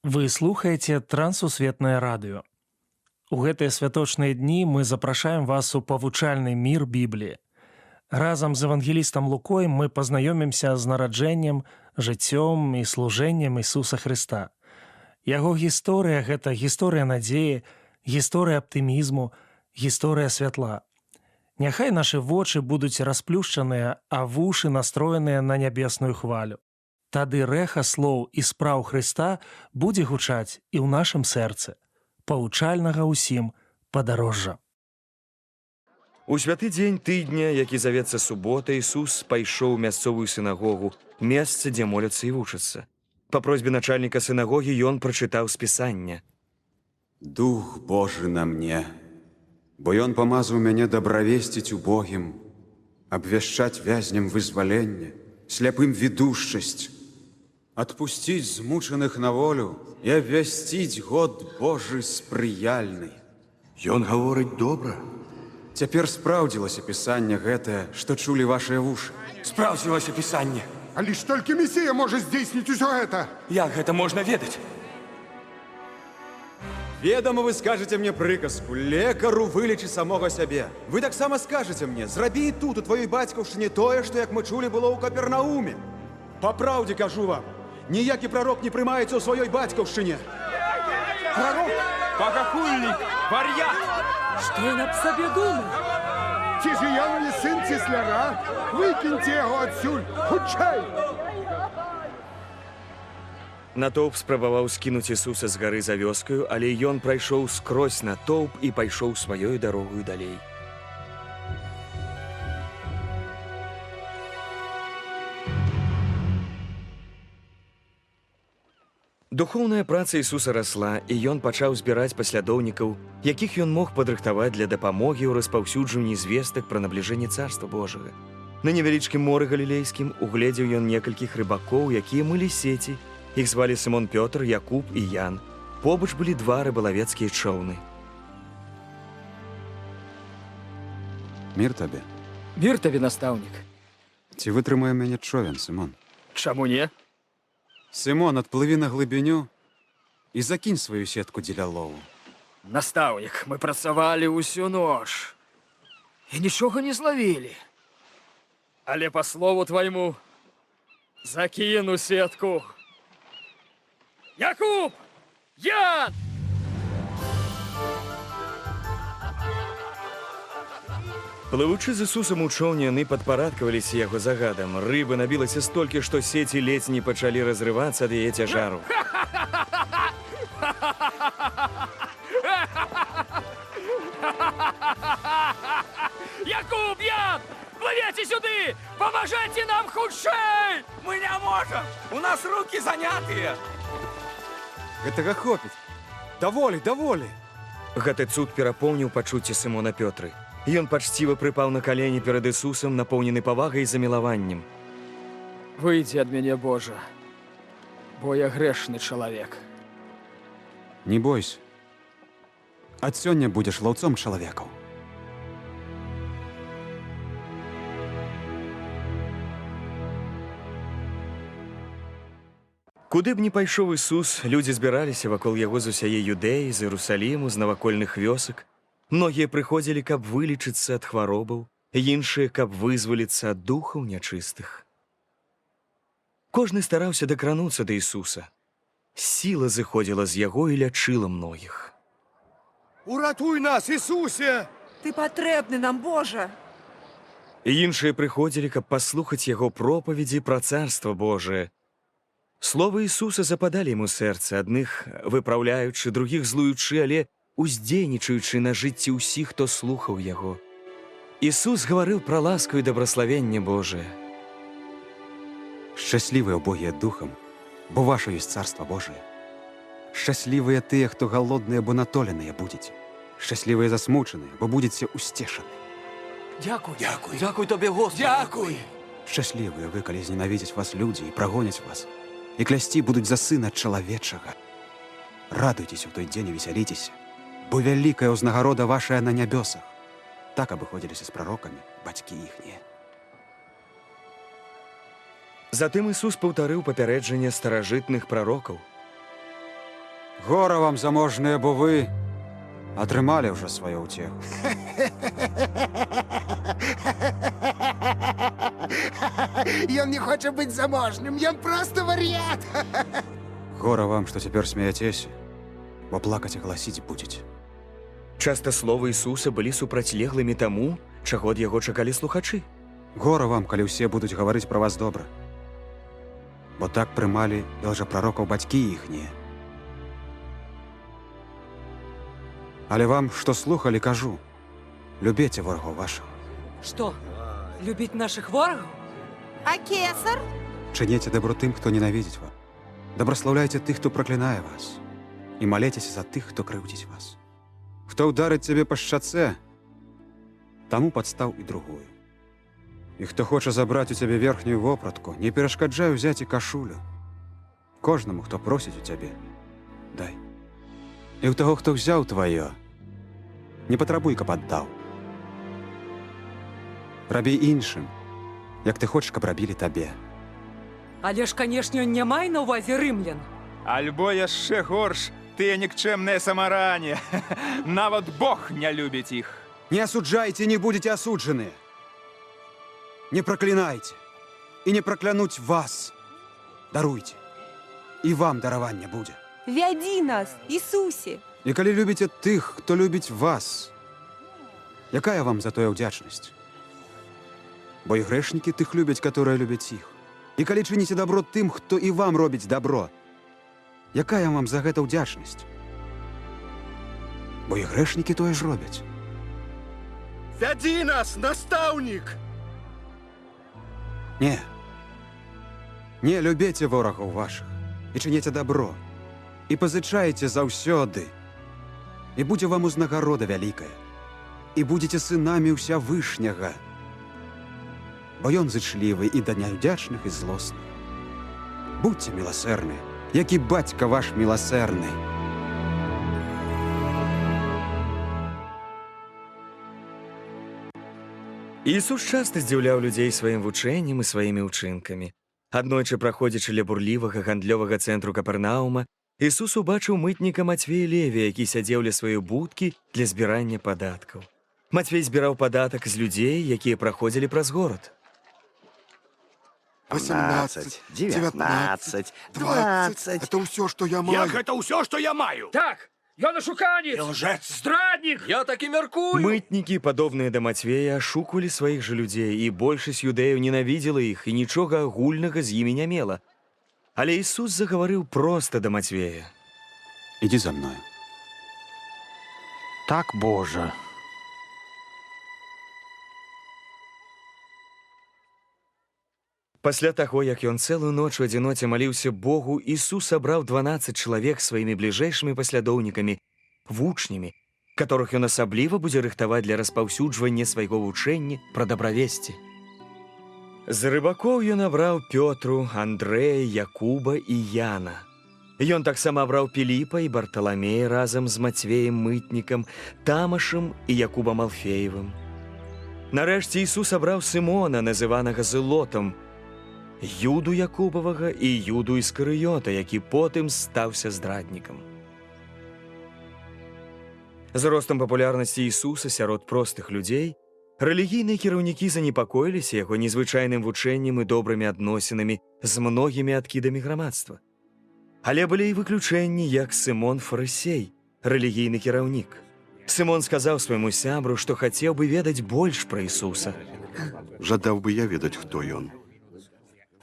Вы слухаеце Трансусветнае радыё. У гэтыя святочныя дні мы запрашаем вас у павучальны мір Бібліі. Разам з евангелістам Лукой мы пазнаёмімся з нараджэннем, жыццём і служэннем Ісуса Хрыста. Яго гісторыя — гэта гісторыя надзеі, гісторыя аптымізму, гісторыя святла. Няхай нашы вочы будуць расплюшчаныя, а вушы настроеныя на нябесную хвалю. Тады рэха слоў і спраў Хрыста будзе гучаць і ў нашым сэрцы. Павучальнага ўсім падарожжа. У святы дзень тыдня, які завецца субота, Ісус пайшоў у мясцовую сінагогу, месца, дзе моляцца і вучацца. Па просьбе начальніка сінагогі ён прачытаў з Пісання. Дух Божы на мне, бо Ён памазаў мяне дабравесціць убогім, абвяшчаць вязням вызваленне, сляпым відушчасць, адпусціць змучаных на волю і абвясціць год Божы спрыяльны. Ён гаворыць добра. Цяпер спраўдзілася Пісанне гэтае, што чулі вашыя вушы. Спраўдзілася Пісанне. Але ж толькі Месія можа здзейсніць усё гэта. Як гэта можна ведаць? Ведама, вы скажаце мне прыказку: лекару, вылечы самога сябе. Вы таксама скажаце мне: зрабі і тут, у тваёй бацькаўшчыне, тое, што, як мы чулі, было ў Капернауме. Па праўдзе кажу вам, ніякі прарок не прымаецца ў сваёй бацькаўшчыне. Прарок? Багахульнік, вар'ят! Што ён аб сабе думае? Ці ж ён не сын цесляра? Выкіньце яго адсюль! Хутчэй! Натоўп спрабаваў скінуць Ісуса з гары за вёскаю, але ён прайшоў скрозь натоўп і пайшоў сваёй дарогаю далей. Духоўная праца Ісуса расла, і ён пачаў збіраць паслядоўнікаў, якіх ён мог падрыхтаваць для дапамогі ў распаўсюджванні звестак пра набліжэнне Царства Божага. На невялічкім моры Галілейскім угледзеў ён некалькіх рыбакоў, якія мылі сеці. Іх звалі Сымон Пётр, Якуб і Ян. Побач былі два рыбалавецкія чоўны. Мір табе. Мір табе, настаўнік. Ці вытрымае мяне човен, Сымон? Чаму не? Сымон, адплыві на глыбіню і закінь сваю сетку дзеля лову. Настаўнік, мы працавалі ўсю ноч і нічога не злавілі. Але па слову твайму закіну сетку. Якуб! Ян! Плывучы з Ісусам у чоўне, яны падпарадкаваліся яго загадам. Рыбы набілася столькі, што сеці ледзь не пачалі разрывацца ад яе цяжару. Якуб, Ян! Плывеце сюды! Памажэце нам хутчэй! Мы не можам! У нас рукі занятыя! Гэтага хопіць. Даволі, даволі. Гэты цуд перапоўніў пачуцці Сымона Пётры. Ён пачціва прыпаў на калені перад Ісусам, напоўнены павагай і замілаваннем. Выйдзі ад мяне, Божа, бо я грэшны чалавек. Не бойся. Ад сёння будзеш лаўцом чалавекаў. Куды б ні пайшоў Ісус, людзі збіраліся вакол яго з усяе Юдэі, з Іерусаліму, з навакольных вёсак. Многія прыходзілі, каб вылечыцца ад хваробаў, іншыя, каб вызваліцца ад духаў нячыстых. Кожны стараўся дакрануцца да Ісуса. Сіла зыходзіла з яго і лячыла многіх. Уратуй нас, Ісусе! Ты патрэбны нам, Божа. І іншыя прыходзілі, каб паслухаць яго пропаведзі пра Царства Божае. Словы Ісуса западалі ім у сэрцы, адных выпраўляючы, другіх злуючы, але уздзейнічаючы на жыцці ўсіх, хто слухаў яго. Ісус гаварыў пра ласку і дабраславенне Божае. Шчаслівыя убогія духам, бо ваша ёсць Царства Божае. Шчаслівыя тыя, хто галодныя, бо натоленыя будзеце. Шчаслівыя засмучаныя, бо будзеце ўсцешаны. Дзякуй. Дзякуй. Дзякуй табе, Госпадзе. Дзякуй! Шчаслівыя вы, калі зненавідзяць вас людзі і прагоняць вас, і клясці будуць за Сына Чалавечага. Радуйцеся ў той дзень і весяліцеся, бо вялікая ўзнагарода вашая на нябёсах. Так абыходзіліся з прарокамі бацькі іхнія. Затым Ісус паўтарыў папярэджанне старажытных прарокаў. Гора вам, заможныя, бо вы атрымалі ўжо сваю ўцеху. Ён не хоча быць заможным, ён проста вар'ят. Гора вам, што цяпер смеяцеся, бо плакаць і галасіць будзеце. Часта словы Ісуса былі супрацьлеглымі таму, чаго ад яго чакалі слухачы. Гора вам, калі ўсе будуць гаварыць пра вас добра. Бо так прымалі і лжапрарокаў бацькі іхнія. Але вам, што слухалі, кажу: любіце ворагаў вашых, Што, любіць нашых ворагаў? А кесар? чыніце дабро тым, хто ненавідзіць вас. Дабраслаўляйце тых, хто праклінае вас, і маліцеся за тых, хто крыўдзіць вас. Хто ўдарыць цябе па шчацэ, таму падстаў і другую. І хто хоча забраць у цябе верхнюю вопратку, не перашкаджай узяць і кашулю. Кожнаму, хто просіць у цябе, дай. І ў таго, хто ўзяў тваё, не патрабуй, каб аддаў. Рабі іншым, як ты хочаш, каб рабілі табе. Але ж, канешне, ён не мае на ўвазе рымлян. Альбо яшчэ горш, тыя нікчэмныя самаране. Нават Бог не любіць іх. Не асуджайце, не будете асуджаны. Не праклінайце і не праклянуць вас. Даруйце, і вам дараванне будзе. Вядзі нас, Ісусе! І калі любіце тых, хто любіць вас, якая вам за тое ўдзячнасць? Бо і грэшнікі тых любяць, которые любяць іх. І калі чыніце дабро тым, хто і вам робіць дабро, якая вам за гэта ўдзячнасць? Бо і грэшнікі тое ж робяць. Вядзі нас, настаўнік! Не. Не любіце ворагаў вашых і чыніце дабро, і пазычайце заўсёды. І будзе вам узнагарода вялікая, і будзеце сынамі Усявышняга. Бо ён зычлівы і да няўдзячных, і злосных. Будьце міласэрны, як і бацька ваш міласэрны. Ісус часта здзіўляў людзей сваім вучэннем і сваімі ўчынкамі. Аднойчы, праходзячы ля бурлівага гандлёвага цэнтру Капернаума, Ісус убачыў мытніка Мацвея Левія, які сядзеў ля сваёй будкі для збірання падаткаў. Мацвей збіраў падатак з людзей, якія праходзілі праз горад. 18, 19, 20. Это ўсё, што я маю. Як гэта ўсё, што я маю? Так, ён ашуканец! Лжец! Здраднік! Я так і мяркую. Мытнікі, падобныя да Мацвея, ашуквалі сваіх жа людзей, і большасць юдэяў ненавідзела іх і нічога агульнага з імі не мела. Але Ісус загаварыў проста да Мацвея. Ідзі за мною. Так, Божа. Пасля таго, як ён цэлую ноч у адзіноце маліўся Богу, Ісус сабраў 12 чалавек сваімі бліжэйшымі паслядоўнікамі, вучнямі, которых ён асабліва будзе рыхтаваць для распаўсюджвання свайго вучэння пра дабравесці. З рыбакоў ён абраў Пётру, Андрэя, Якуба і Яна. Ён таксама абраў Піліпа і Барталамея разам з Мацвеем мытнікам, Тамашам і Якубам Алфеевым. Нарэшце Ісус абраў Сымона, называнага Зелотам, Юду Якубавага і Юду Іскарыёта, які потым стаўся здраднікам. З ростам папулярнасці Ісуса сярод простых людзей рэлігійныя кіраўнікі занепакоіліся яго незвычайным вучэннем і добрымі адносінамі з многімі адкідамі грамадства. Але былі і выключэнні, як Сымон Фарысей, рэлігійны кіраўнік. Сымон сказаў свайму сябру, што хацеў бы ведаць больш пра Ісуса. Жадаў бы я ведаць, хто ён.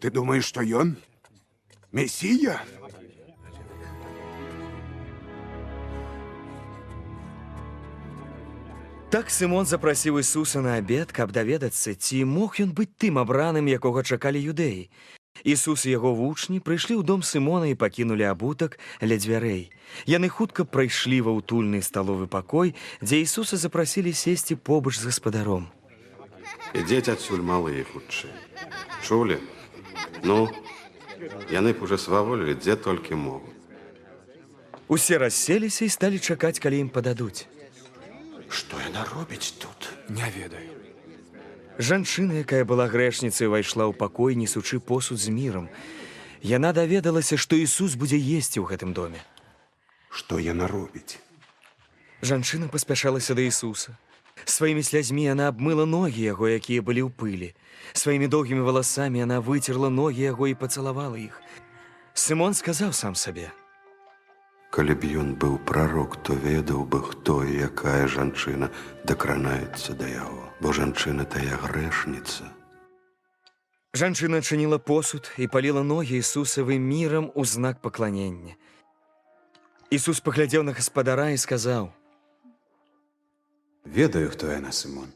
Ты думаеш, што ён? Месія? Так Сымон запрасіў Ісуса на абед, каб даведацца, ці мог ён быць тым абраным, якога чакалі юдэі. Ісус і яго вучні прыйшлі ў дом Сымона і пакінулі абутак ля дзвярэй. Яны хутка прайшлі ва ўтульны сталовы пакой, дзе Ісуса запрасілі сесці побач з гаспадаром. Ідзець адсюль, малыя, хутчэй. Чулі? Ну, яны б уже сваволілі, дзе толькі могуць. Усе расселіся і сталі чакаць, калі ім пададуць. Што яна робіць тут? Не ведаю. Жанчына, якая была грэшніцай, увайшла ў пакой, несучы посуд з мірам. Яна даведалася, што Ісус будзе есці ў гэтым доме. Што яна робіць? Жанчына паспяшалася да Ісуса. Сваімі слязьмі яна абмыла ногі яго, якія былі ў пылі. Сваімі доўгімі валасамі яна выцерла ногі яго і пацалавала іх. Сымон сказаў сам сабе: Калі б ён быў прарок, то ведаў бы, хто і якая жанчына дакранаецца да яго, бо жанчына тая грэшніца. Жанчына адчыніла посуд і паліла ногі Ісусавы мірам у знак пакланення. Ісус паглядзеў на гаспадара і сказаў: Ведаю, хто яна, Сымон.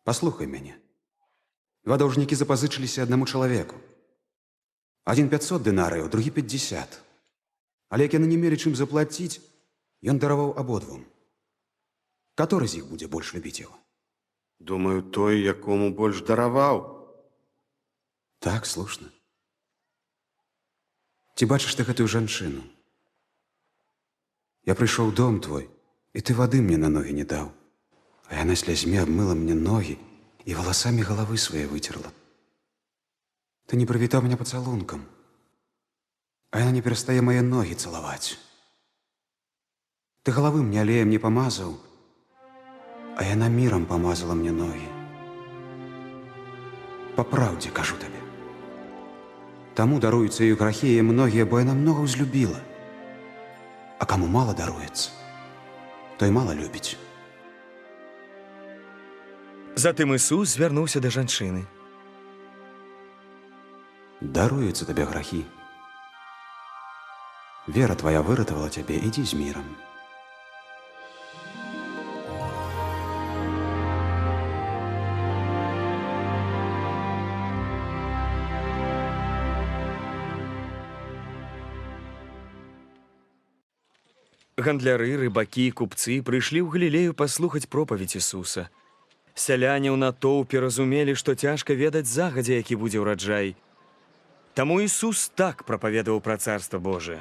Паслухай мяне. Два даўжнікі запазычыліся аднаму чалавеку. Адзін 500 дынарыяў, другі 50. Але як яны не мелі чым заплаціць, ён дараваў абодвум. Каторы з іх будзе больш любіць яго? Думаю, той, якому больш дараваў. Так, слушна. Ці бачыш ты гэтую жанчыну? Я прыйшоў у дом твой, і ты вады мне на ногі не даў. А яна слязьмі абмыла мне ногі і валасамі галавы свае выцерла. Ты не прывітаў меня пацалункам, а яна не перастае мае ногі цалаваць. Ты галавы мне алеем не памазаў, а яна мірам памазала мне ногі. Па праўдзе кажу табе. Таму даруюцца ёй грахі яе многія, бо яна многа ўзлюбіла. А каму мала даруецца, той мала любіць. Затым Ісус звярнуўся да жанчыны. Даруюцца табе грахі. Вера твая выратавала цябе, ідзі з мірам. Гандляры, рыбакі і купцы прыйшлі ў Галілею паслухаць пропаведзь Ісуса. Сяляне ў натоўпе разумелі, што цяжка ведаць загадзя, які будзе ўраджай. Таму Ісус так прапаведаваў пра Царства Божае.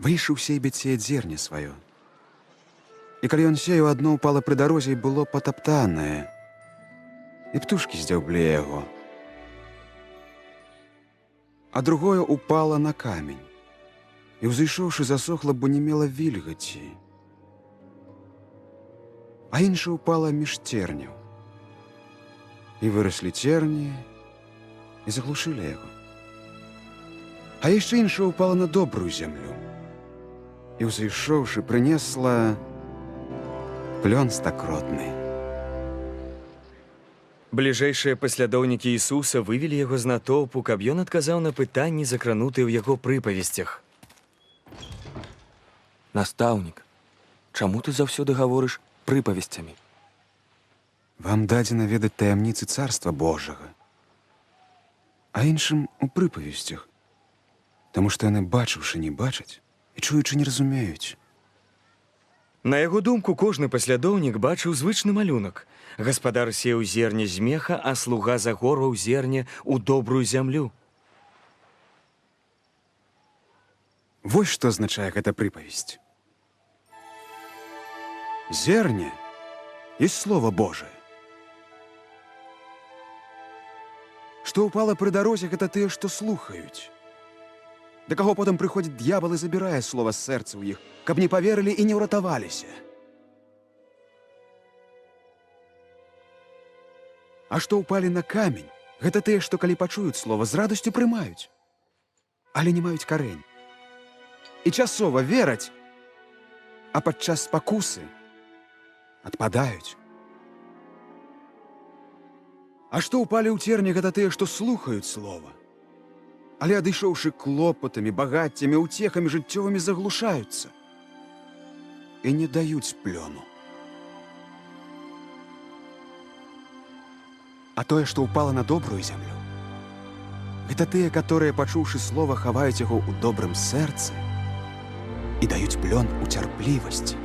Выйшаў сейбіць сеяць зерне сваё. І калі ён сеяў, адно ўпала пры дарозе і было патаптанае, і птушкі здзяўблі яго. А другое упала на камень. І, узышоўшы, засохла, бо не мела вільгаці. А іншае упала між церняў. І выраслі церні, і заглушылі яго. А яшчэ іншае упала на добрую зямлю. І, узышоўшы, прынесла плён стакротны. Бліжэйшыя паслядоўнікі Ісуса вывелі яго з натоўпу, каб ён адказаў на пытанні, закранутыя ў яго прыпавесцях. Настаўнік, чаму ты заўсёды гаворыш прыпавесцямі? Вам дадзена ведаць таямніцы Царства Божага, а іншым у прыпавесцях, таму што яны, бачыўшы, не бачаць і чуючы, не разумеюць. На яго думку, кожны паслядоўнік бачыў звычны малюнак. Гаспадар сеяў зерне з меха, а слуга загорваў зерне ў добрую зямлю. Вось што азначае гэта прыпавесць. Зерне есть Слово Божие. Што ўпала пры дарозе, гэта тыя, што слухаюць. Да каго потым прыходзіць д'ябал і забірае слова з сэрца ў іх, каб не паверылі і не ўратаваліся. А што ўпалі на камень, гэта тыя, што калі пачуюць слова, з радасцю прымаюць, але не маюць карэнь. І часова вераць, а падчас спакусы адпадаюць. А што ўпалі ў церні, гэта тыя, што слухаюць слова, але, адышоўшы клопатамі, багаццямі, уцехамі жыццёвымі, заглушаюцца і не даюць плёну. А тое, што ўпала на добрую зямлю, гэта тыя, каторыя, пачуўшы слова, хаваюць яго ў добрым сэрцы і даюць плён у цярплівасці.